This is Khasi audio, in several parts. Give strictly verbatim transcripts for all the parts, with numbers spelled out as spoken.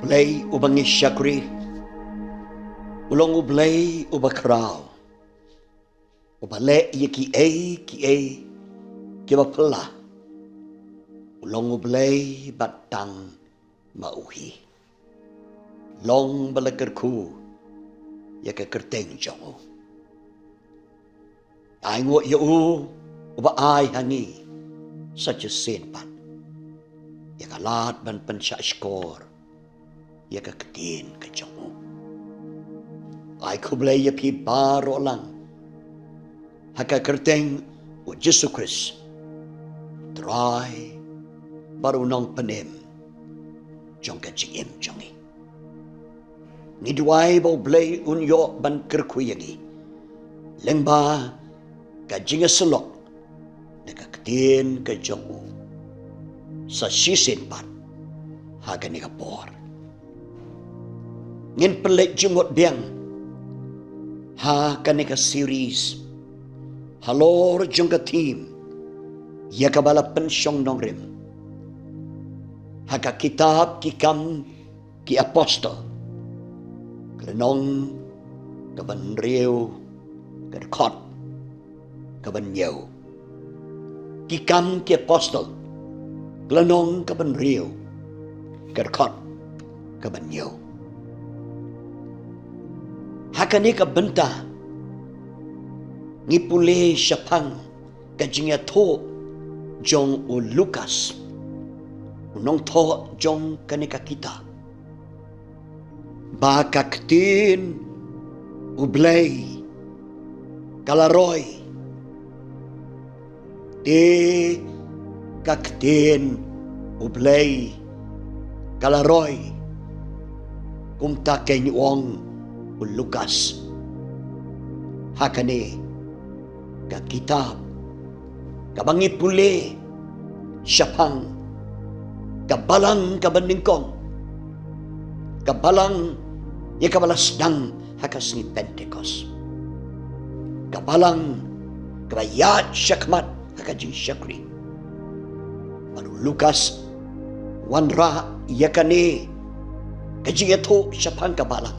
Blei uba ngi shakri u long U Blei uba khraw, uba leh ïa kiei kiei kiba phylla. U long U Blei ba tang ma u hi. Long ba la kyrkhu ïa ka kyrteng jong u. Ai nguh ïa u uba ai ha ngi sa shisien pat ïa ka lad ban pynshah shkor ïa ka ktien ka jong u. Ai khublei ïa phi baroh lang ha ka kyrteng U Jisu Khrist, Trai bad U Nongpynim jong ka jingim jong ngi. Ngi duwai ba U Blei un ïoh ban kyrkhu ïa ngi lyngba ka jingïasyllok na ka ktien ka jong u sa shisien pat ha kane ka por. Ngin pynleit jingmut biang ha kane ka series halor jong ka theme ïa kaba la pynshong nongrim ha ka kitab Ki Kam ki Apostol, ka lynnong kaba hynriew, ka dkhot kaba hynñiew. Ki Kam ki Apostol, ka lynnong kaba hynriew, ka dkhot kaba hynñiew. Ha kane ka bynta ngi pule shaphang ka jingïathuh jong u Lukas, u nongthoh jong kane ka kitab, ba ka ktien U Blei ka la roi. Te ka ktien U Blei ka la roi, kumta kein u ong u Lukas ha kane ka kitab kaba ngi pule shaphang ka balang kaba nyngkong, ka balang ïa kaba la sdang ha ka sngi Pentekost, ka balang kaba ïaid shakhmat ha ka jingshakri. Bad u Lukas wanrah ïa kane ka jingïathuh shaphang ka balang,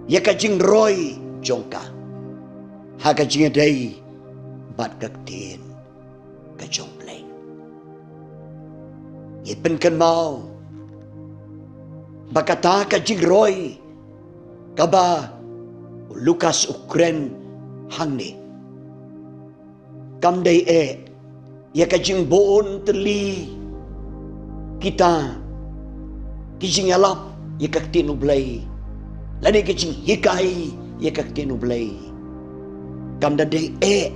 ïa ka jingroi jong ka ha ka jingïadei bad ka ktien ka jong U Blei. Ngi pynkynmaw ba kata ka jingroi kaba u Lukas u kren hangne kam dei eh ïa ka jingbun tylli kita ki jingïalap ïa ka ktien U Blei lane ki jinghikai ïa ka ktien U Blei. Kam da dei eh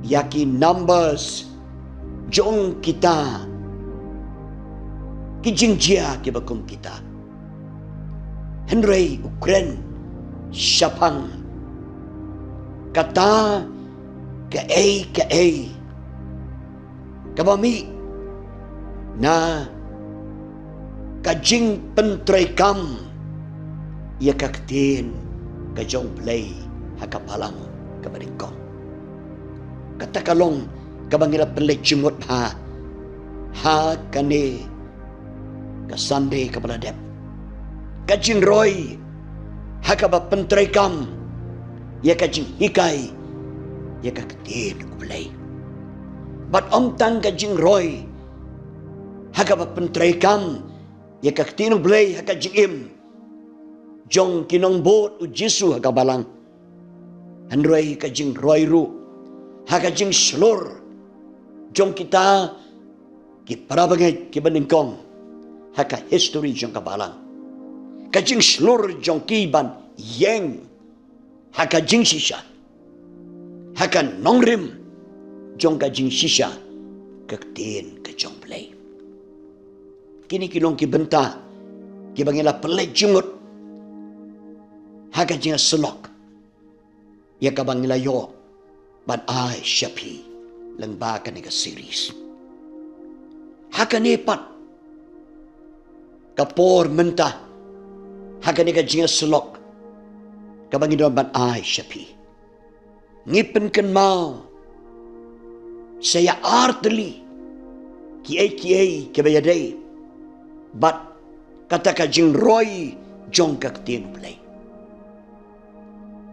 ïa ki numbers jong kita, ki jingjia kiba kum kita. Hynrei u kren shaphang kata kaei kaei kaba mih na ka jingpyntreikam ïa ka ktien ka jong U Blei ha ka balang kaba nyngkong. Kata ka long kaba ngi la pynleit jingmut bha ha kane ka Sunday kaba la dep, ka jingroi ha kaba pyntreikam ïa ka jinghikai ïa ka ktien U Blei. Bad ym tang ka jingroi ha kaba pyntreikam ïa ka ktien U Blei ha ka jingim jong ki nongbud U Jisu ha ka balang, hynrei ka jingroi ruh ha ka jingshlur jong kita ki para bangeit kiba nyngkong ha ka history jong ka balang, ka jingshlur jong ki ban ïeng ha ka jingshisha, ha ka nongrim jong ka jingshisha ka ktien ka jong U Blei. Kine ki long ki bynta kiba ngi la pynleit jingmut ha ka jingïasyllok ïa kaba ngi la ïoh ban ai sha phi lyngba kane ka series. Ha kane pat ka por mynta, ha kane ka jingïasyllok kaba ngi don ban ai sha phi, ngi pynkynmaw sa ïa ar tylli kiei kiei kiba ïadei Bad kata ka jingroi jong ka ktien U Blei.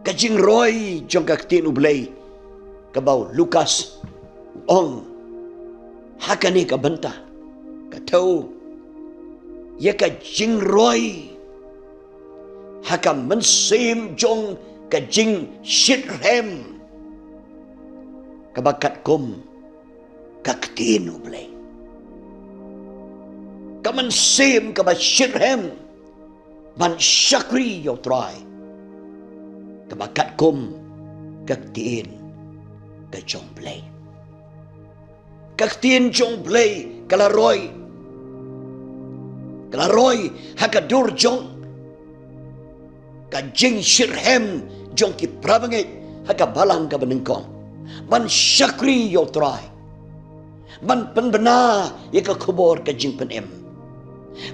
Ka jingroi jong ka ktien U Blei, kaba u Lukas u ong ha kane ka bynta, ka thew ïa ka jingroi ha ka mynsiem jong ka jingshitrhem, kaba katkum ka ktien U Blei. Ka mynsiem kaba shitrhem ban shakri ïa U Trai, kaba katkum ka ktien ka jong U Blei. Ka ktien jong U Blei ka la roi, ka la roi ha ka dur jong ka jingshitrhem jong ki parabangeit ha ka balang kaba nyngkong, ban shakri ïa U Trai, ban pynbna ïa ka khubor ka jingpynim,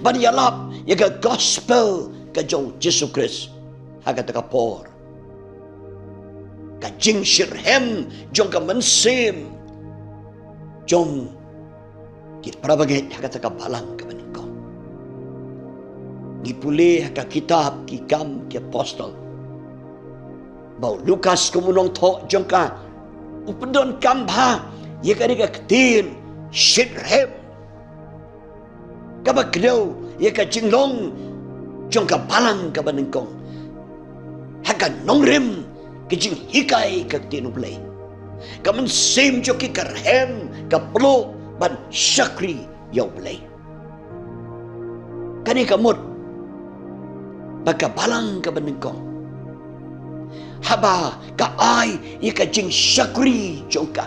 ban ïalap ïa ka gospel ka jong Jisu Khrist. Ha kata ka por, ka jingshitrhem jong ka mynsiem jong ki parabangeit ha kata ka balang kaba nyngkong. Ngi pule ha ka kitab Ki Kam ki Apostol, ba u Lukas kum u nongthoh jong ka, u pyndonkam bha ïa kane ka ktien shitrhem, kaba kdew ïa ka jinglong jong ka balang kaba nyngkong ha ka nongrim ka jinghikai ka ktien U Blei. Ka mynsiem jong ki ka rhem, ka pynlong ban shakri ïa U Blei. Kane ka mut ba ka balang kaba nyngkong, haba ka ai ïa ka jingshakri jong ka,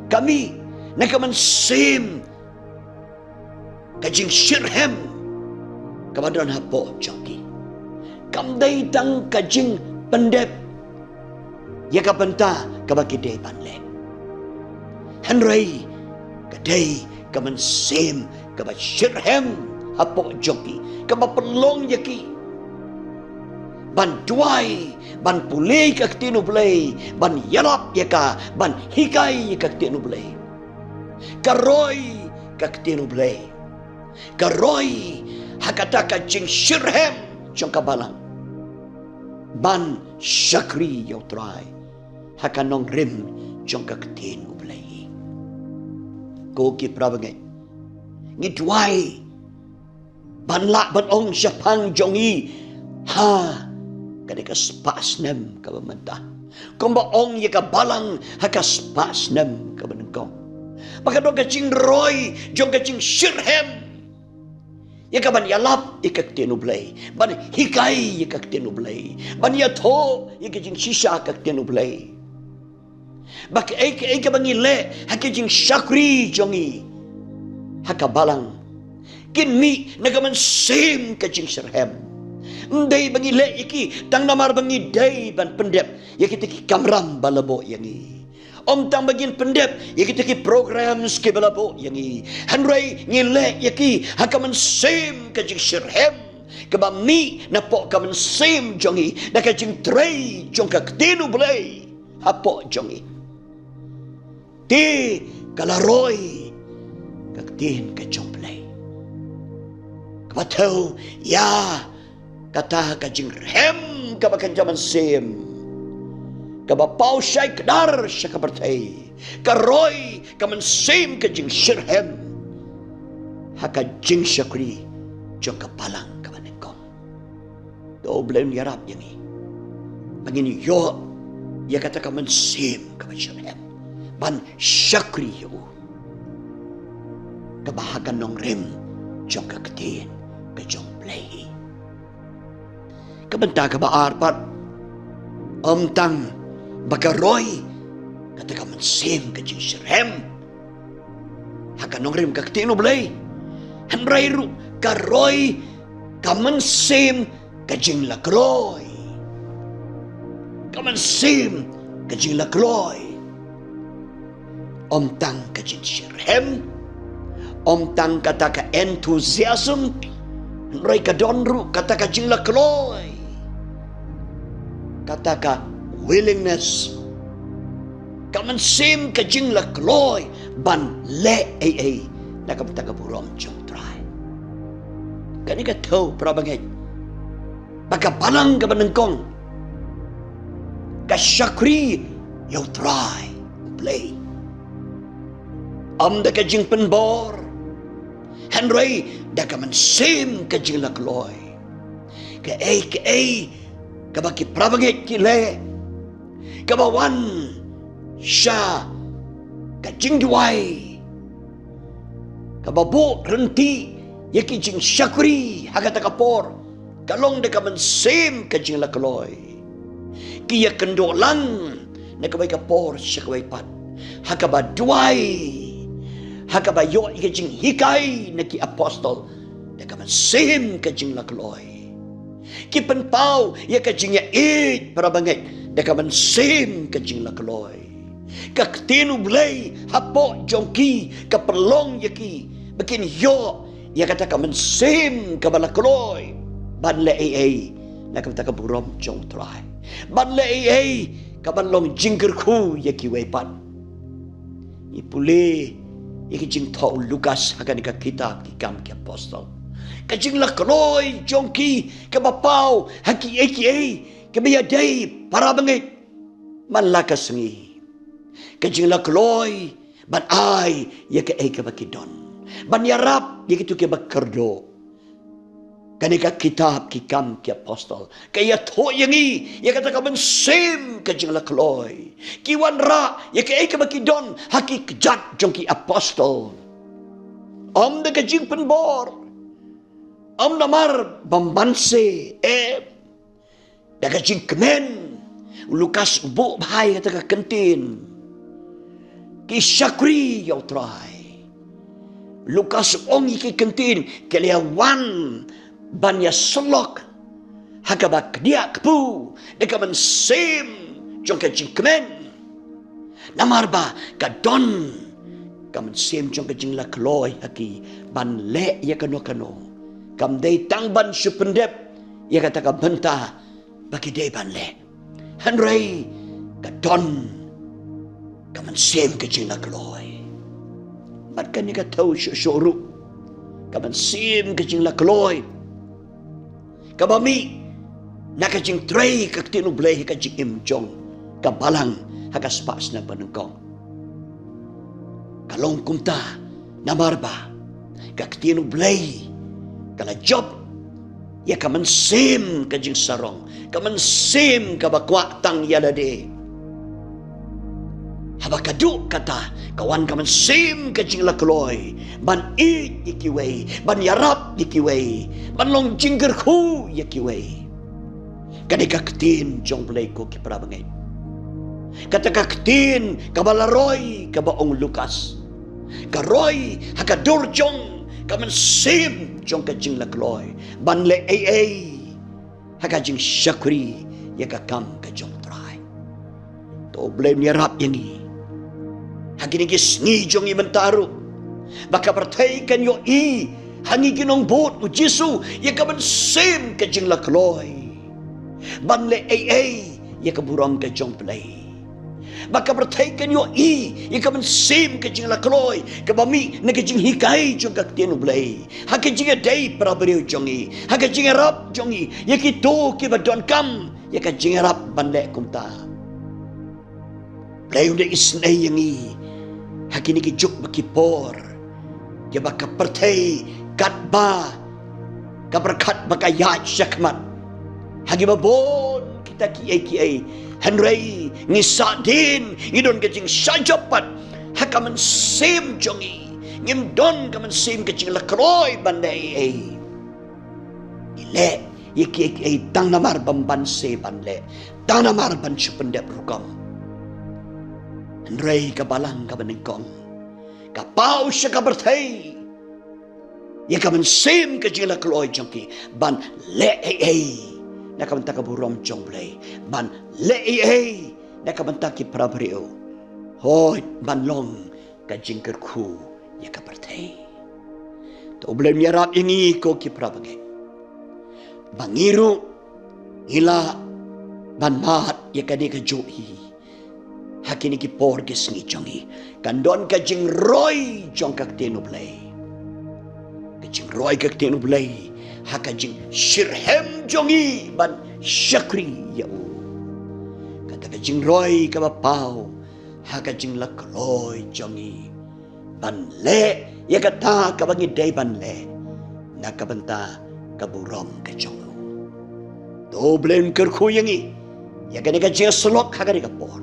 ka mih na ka mynsiem ka jingshitrhem kaba don hapoh jong ki. Kam dei tang ka jingpyndep ïa ka bynta kaba ki dei ban leh, hynrei ka dei ka mynsiem kaba shitrhem hapoh jong ki, kaba pynlong ïa ki ban duwai, ban pule ka ktien U Blei, ban ïalap ïa ka, ban hikai ïa ka ktien U Blei. Ka roi ka ktien U Blei, ka roi ha kata ka jingshitrhem jong ka balang ban shakri ïa U Trai ha ka nongrim jong ka ktien U Blei. Ko ki parabangeit, ngi duwai ban lah ban ong shaphang jong ngi ha kane ka spah snem kaba mynta, kumba ong ïa ka balang ha ka spah snem kaba nyngkong, ba ka don ka jingroi jong ka jingshitrhem ïa ka ban ïalap ïa ka ktien U Blei, ban hikai ïa ka ktien U Blei, ban ïathuh ïa ka jingshisha ka ktien U Blei, ba kaei kaei kaba ngi leh ha ka jingshakri jong ngi ha ka balang, kin mih na ka mynsiem ka jingshitrhem. Ym dei ba ngi leh ïa ki tang namar ba ngi dei ban pyndep ïa kita ki kamram ba la buh ïa ngi. Ym tang ba ngin pyndep ïa kita ki programs kiba la buh ïa ngi, hynrei ngi leh ïa ki ha ka mynsiem ka jingshitrhem, kaba mih napoh ka mynsiem jong ngi, na ka jingtrei jong ka ktien U Blei hapoh jong ngi. Te ka la roi ka ktien ka jong U Blei, kaba thew ïa kata ka jingrhem kaba kynja mynsiem, kaba paw shai kdar sha ka pyrthei, ka roi ka mynsiem ka jingshitrhem ha ka jingshakri jong ka balang kaba nyngkong. To U Blei un ïarap ïa ngi ba ngin ïoh ïa kata ka mynsiem kaba shitrhem ban shakri ïa U, kaba ha ka nongrim jong ka ktien ka jong U Blei hi. Ka bynta kaba ar pat, ym tang ba ka roi kata ka mynsiem ka jingshitrhem ha ka nongrim ka ktien U Blei, hynrei ruh ka roi ka mynsiem ka jinglakloi. Ka mynsiem ka jinglakloi. Ym tang ka jingshitrhem, ym tang kata ka enthusiasm, hynrei ka don ruh kata ka jinglakloi, kata ka willingness, ka mynsiem ka jinglakloi ban leh ei ei na ka bynta ka burom jong U Trai. Kane ka thew para bangeit ba ka balang kaba nyngkong ka shakri ïa U Trai U Blei. Ym da ka jingpynbor, hynrei da ka mynsiem ka jinglakloi. Kaei kaei kaba ki para bangeit ki leh, kaba wan sha ka jingduwai, kaba buh rynti ïa ki jingshakri ha kata ka por, ka long da ka mynsiem ka jinglakloi. Ki ïakynduh lang na kawei ka por sha kawei pat ha kaba duwai, ha kaba ïoh ïa ka jinghikai na ki apostol da ka mynsiem ka jinglakloi. Ki pynpaw ïa ka jingïaieit para bangeit da ka mynsiem ka jinglakloi. Ka ktien U Blei hapoh jong ki ka pynlong ïa ki ba kin ïoh ïa kata ka mynsiem kaba lakloi ban leh ei ei na ka bynta ka burom jong U Trai, ban leh ei ei kaban long jingkyrkhu ïa kiwei pat. Ngi pule ïa ka jingthoh u Lukas ha kane ka kitab Ki Kam ki Apostol, ka jinglakloi jong ki kaba paw ha kiei kiei kiba ïadei para bangeit man la ka sngi. Ka jinglakloi ban ai ïa kaei kaba ki don, ban ïarap ïa kito kiba kyrduh. Kane ka kitab Ki Kam ki Apostol ka ïathuh ïa ngi ïa kata ka mynsiem ka jinglakloi. Ki wanrah ïa kaei kaba ki don ha ki kjat jong ki apostol. Ym da ka jingpynbor, ym namar ba man se, em, da ka jingkmen. U Lukas u buh bha ïa kata ka kyntien, ki shakri ïa U Trai. U Lukas u ong ïa ki kyntien, ki la wan ban ïasyllok ha kaba kdiah kpu da ka mynsiem jong ka jingkmen. Namar ba ka don ka mynsiem jong ka jinglakloi ha ki ban leh ïa kano kano. Kam dei tang ban shu pyndep ïa kata ka bynta ba ki dei ban leh, hynrei ka don ka mynsiem ka jinglakloi. Bad kane ka thew shuh shuh ruh, ka mynsiem ka jinglakloi kaba mih na ka jingtrei ka ktien U Blei ha ka jingim jong ka balang ha ka spah snem ba nyngkong, ka long kumta namar ba ka ktien U Blei ka la jop ïa ka mynsiem ka jingsarong, ka mynsiem kaba kwah tang ïa lade. Haba ka duh kata, ka wan ka mynsiem ka jinglakloi ban ïeit ïa kiwei, ban ïarap ïa kiwei, ban long jingkyrkhu ïa kiwei. Kane ka ktien jong U Blei, ko ki para bangeit. Kata ka ktien kaba la roi, kaba ong u Lukas, ka roi ha ka dur jong ka mynsiem jong ka jinglakloi ban leh ei ei ha ka jingshakri ïa ka kam ka jong U Trai. To U Blei un ïarap ïa ngi ha kine ki sngi jong ngi mynta ruh, ba ka pyrthei kan ïohi ha ngi ki nongbud U Jisu ïa ka mynsiem ka jinglakloi ban leh ei ei ïa ka burom ka jong U Blei. Ba ka pyrthei kan ïohi ïa ka mynsiem ka jinglakloi kaba mih na ka jinghikai jong ka ktien U Blei ha ka jingïadei para briew jong ngi, ha ka jingïarap jong ngi ïa kito kiba donkam ïa ka jingïarap ban leh kumta. U Blei un da isynei ïa ngi ha kine ki juk bad ki por kiba ka pyrthei katba ka pyrkhat ba ka ïaid shakhmat ha kiba bun kita kiei kiei, hynrei ngi sahdien ngi don ka jingshah jop pat ha ka mynsiem jong ngi. Ngim don ka mynsiem ka jinglakloi ban leh ei ei. Ngi leh ïa kiei kiei tang namar ba ym ban se ban leh, tang namar ban shu pyndep rukom. Hynrei ka balang kaba nyngkong ka paw sha ka pyrthei ïa ka mynsiem ka jinglakloi jong ki ban leh ei ei na ka bynta ka burom jong U Blei, ban leh ei ei na ka bynta ki para briew. Hooid, ban long ka jingkyrkhu ïa ka pyrthei. To U Blei un ïarap ïa ngi, ko ki para bangeit, ba ngi ruh ngi lah ban mad ïa kane kajuh hi ha kine ki por ki sngi jong ngi. Kan don ka jingroi jong ka ktien U Blei, ka jingroi ka ktien U Blei ha ka jingshitrhem jong ngi ban shakri ïa u. Kata ka jingroi kaba paw ha ka jinglakloi jong ngi ban leh ïa kata kaba ngi dei ban leh na ka bynta ka burom ka jong u. To Blei un kyrkhu ïa ngi ïa kane ka jingïasyllok ha kane ka por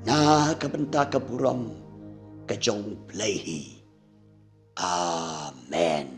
na ka bynta ka burom ka jong u Blei hi. Amen.